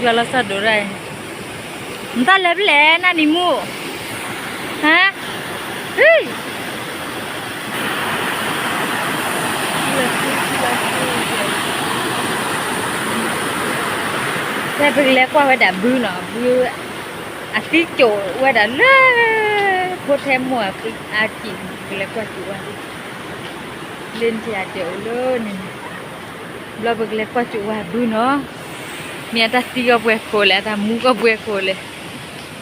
ယွၤလီၤဆီဒိၣ်တၢ်အံၤ, နတၢ်လဲၤဖဲလဲၣ် နနံၤမူ, ဟါ, ဟ့ၣ်, ဖဲပကလဲၤကွၢ်ဝဲဒၣ်ဘုနီၤ, ဘု အသံကိးဝဲဒၣ်လၢ ဖိထဲမိၢ်အကံၣ်, ပကလဲၤကွၢ်စူးဝဲ လၢနထံၣ်အတဲာ်အိၣ်လၢန့ၣ်န့ၣ်, ဘျီပကလဲၤကွၢ်စူးဝဲဘုနီၤ, မ့ၢ်အတၢ်သံကီၢ်ပှဲၤခိၣ်လဲၣ် အတၢ်မူကီၢ်ပှဲၤခိၣ်လဲၣ်,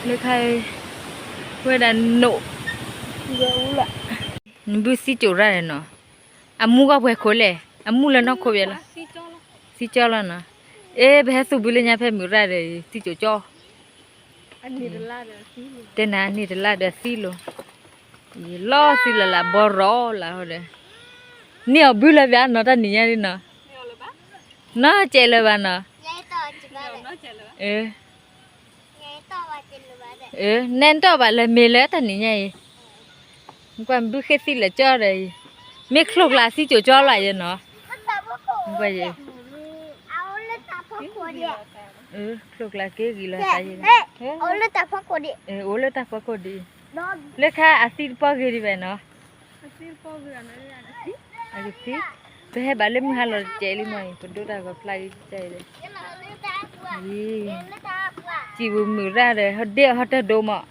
လၢခါ ဝဲဒၣ်နိၣ်, နဘုသံကိးရၣ်ဒီးနီၤ, အမူကီၢ်ပှဲၤခိၣ်လဲၣ်, အမူလၢနီၢ်ခိဘၣ်လီၤ, သံကၠီလီၤနီၤ, အ့ ပဟဲသူၣ်ဘုလၢညါဖဲမုၢ်ရၣ်ဒီး သံကိးကၠီ တဲနၤန့ၢ်တလါဒီးသံလီၤ, လီၤသံလၢ်လၢ်ဘီရီလၢ်ဟီဒီး, န့ၢ်အီၤဘုလၢၤဘၣ်နီၤ တၢ်နံၤညါဒ်နီၤ, နီၢ်ကဲးလၢၤဘၣ်နီၤ, အ နဲနတီၢ်ဘၣ်လၢမ့ၢ်လၢတၢ်နံၤညါအံၤ, ကွၢ်ဘုဃ့သံလၢာ်ကၠီဒီးအံၤ, မ့ၢ်ချိၣ်ကျါသံကိးကၠီလီၤယဲနီၤ, ကွၢ်ယဲ, ချိၣ်ကျါက့ၤဂံၢ်လီၤသးယဲ, အိၣ်လၢတၢ်ဖီခိၣ်ဒံး, လၢခါအသံတပီၢ်ဂ့ၤဒံးဘၣ်နီၤ, အကသံ, ပဟဲဘၣ်လၢမုၢ်ဟါလီၤတကဲးလံမီၢ်အံၤ ပဒိတၢ်ဂီၤဖျါဂ့ၤကဲးလံ, စံးဝဲမုၢ်ရၣ်ဒီး ဒ့ၣ်အဟီၣ်တၢၢ်ဒိမး,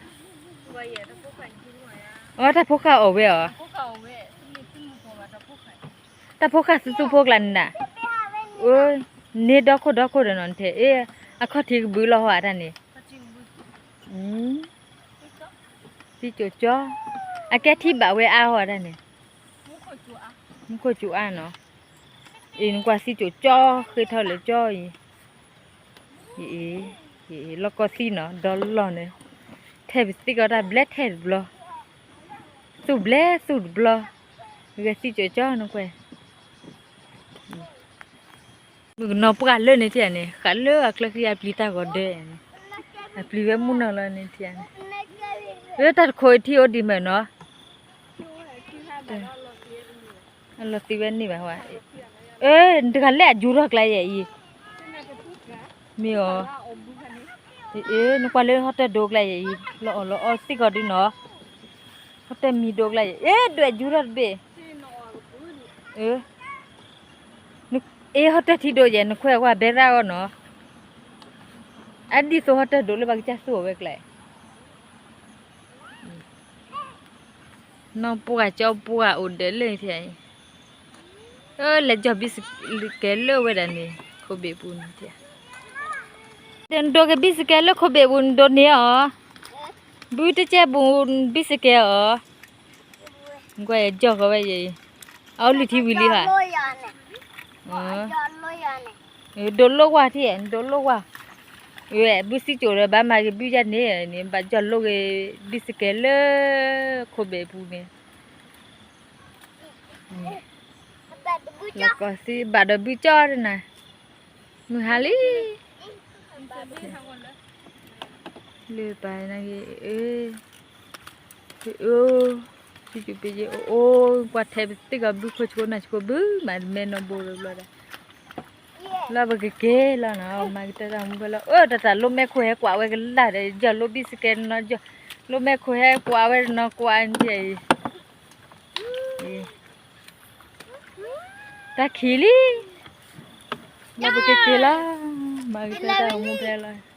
အတၢ်ဖိဃၢ်အီၣ်ဝဲအီၤ, တၢ်ဖိဃၢ်သူသူဖိကျါန့ၣ်ဒၣ်, န့ၢ်ဒီခိၣ်ဒီခိၣ်ဒီးနီၤ နထဲအ့, အခီၣ်ထံးကဘုးလီၤဟီအတၢ်န့ၣ်, သံကိးကၠီ, အကဲထံၣ်ဘၣ်ဝဲအါဟီအတၢ်န့ၣ်, မူခိၣ်စူၤအါနီၤ, အံၤနကွၢ်သံကိးကၠီ ဃ့ထီၣ်လၢာ်ကၠီအံၤ, လီၢ်ကီၢ်သံနီၤ ဒီလီၢ်န့ၣ်, ထဲပသံကီးတၢ်ဘျဲထဲတဘျီ, သူၣ်ဘျဲသူၣ်တဘျီ, ဂဲၤသံကိးကၠီနကွၢ် မုၣ်ကနီၤပှၢ်လၢန့ၣ်ထံၣ်န့ၣ် ဃးလၢအကျၢၢ်ခံအပျံၤတၢ်ဂီၤဒၢန့ၣ်, အပျံၤဝဲမုၢ်နီၢ်လီၤန့ၣ်ထံၣ်န့ၣ်, လၢတၢ်တခိးအံၤထံၣ်အိၣ်ဒံးမးနီၤ, အလီၤသံဝဲန့ၢ်ဘၣ်ဝဲ, အၢ နတဂၤလဲၣ်အယူၤထီၣ်ကျါယဲအံၤ, မ့ၢ်အီၤ, အၢ နကွၢ်လၢဟီၣ်တၢၢ်ဒိကျါယဲအံၤ လီၤအီၣ်လီၤအီသံကီးဒုနီၤ, ဟီၣ်တၢၢ်မံၤဒိကျါယဲ အၢ ဒွဲၣ်ယူၤထီၣ်တဘ့ၣ်, အၢ အ့ ဟီၣ်တၢၢ်ထံဒိၣ်ယဲ နခွဲးကွၢ်ဘဲရၣ်အီၤနီၤ, အဒ်သိးဟီၣ်တၢၢ်ဒိၣ်လၢပှၤကစၢ်သူၣ်အီၤဝဲကျဲ, နီၢ်ပှၢ်ကၠီပှၢ်အိၣ်ဒဲးလၢထံၣ်အံၤ, လဲၤကၠီၣ်ဘံစကဲလၢဝဲဒၣ်န့ၣ် ခိၣ်ဘ့ၣ်ပူၤန့ၣ်ထံၣ်, နဒိးက့ၤဘံစကဲလၢခိၣ်ဘ့ၣ်ပူၤ နဒိးန့ၢ်အီၤ, ဘုတကဲပူၤဘံစကဲအီၤ, ကွၢ်ယကၠီၣ်ဃီဝဲယဲအံၤ, အအိၣ်လုၢ်ထံဝံၤလံဧါ, ဒိးလိၣ်ကွၢ်ထံၣ်, ဒိးလိၣ်ကွၢ်, ဘုစံကၠိၣ်ဒီး ဘၣ်မၤက့ၤဘုယဲန့ၣ်န့ၣ် ဘၣ်ကၠီၣ်လိၣ်က့ၤဘံစကဲလၢခိၣ်ဘ့ၣ်ပူၤန့ၣ်, လီၤကီၢ်သံဘၣ်ဒီးဘုကၠီၣ်တနၤ, မုၢ်ဟါလံ, လၢပၢ်နၤဂ့ၤ, အၢ, စံကၠိၣ်ပ့ယဲအိၣ်, ကွၢ်ထဲပသ့ၣ်ကီးဘုခိၣ်ဆိနၢ်ဆိဘု မၤတမဲနီၢ်ဘိလီၤဘျီဒီး, လၢပကက့ၤလီၤနီၤ မၤကတၢၢ်တၢ်မူဖဲလီၤ, အၢ တၢ်တၢ်လိၣ်မဲခိၣ်ဟဲကွၢ်ဝဲကလၢ်ဒီး ယီၢ်လိၣ်ဘံစကဲနီၤ, လိၣ်မဲခိၣ်ဟဲကွၢ်ဝဲနီၤ ကွၢ်အံၤ, တၢ်ခံးလံ, လၢပကက့ၤလီၤ, မၤကတၢၢ်တၢ်မူဖဲလီၤ.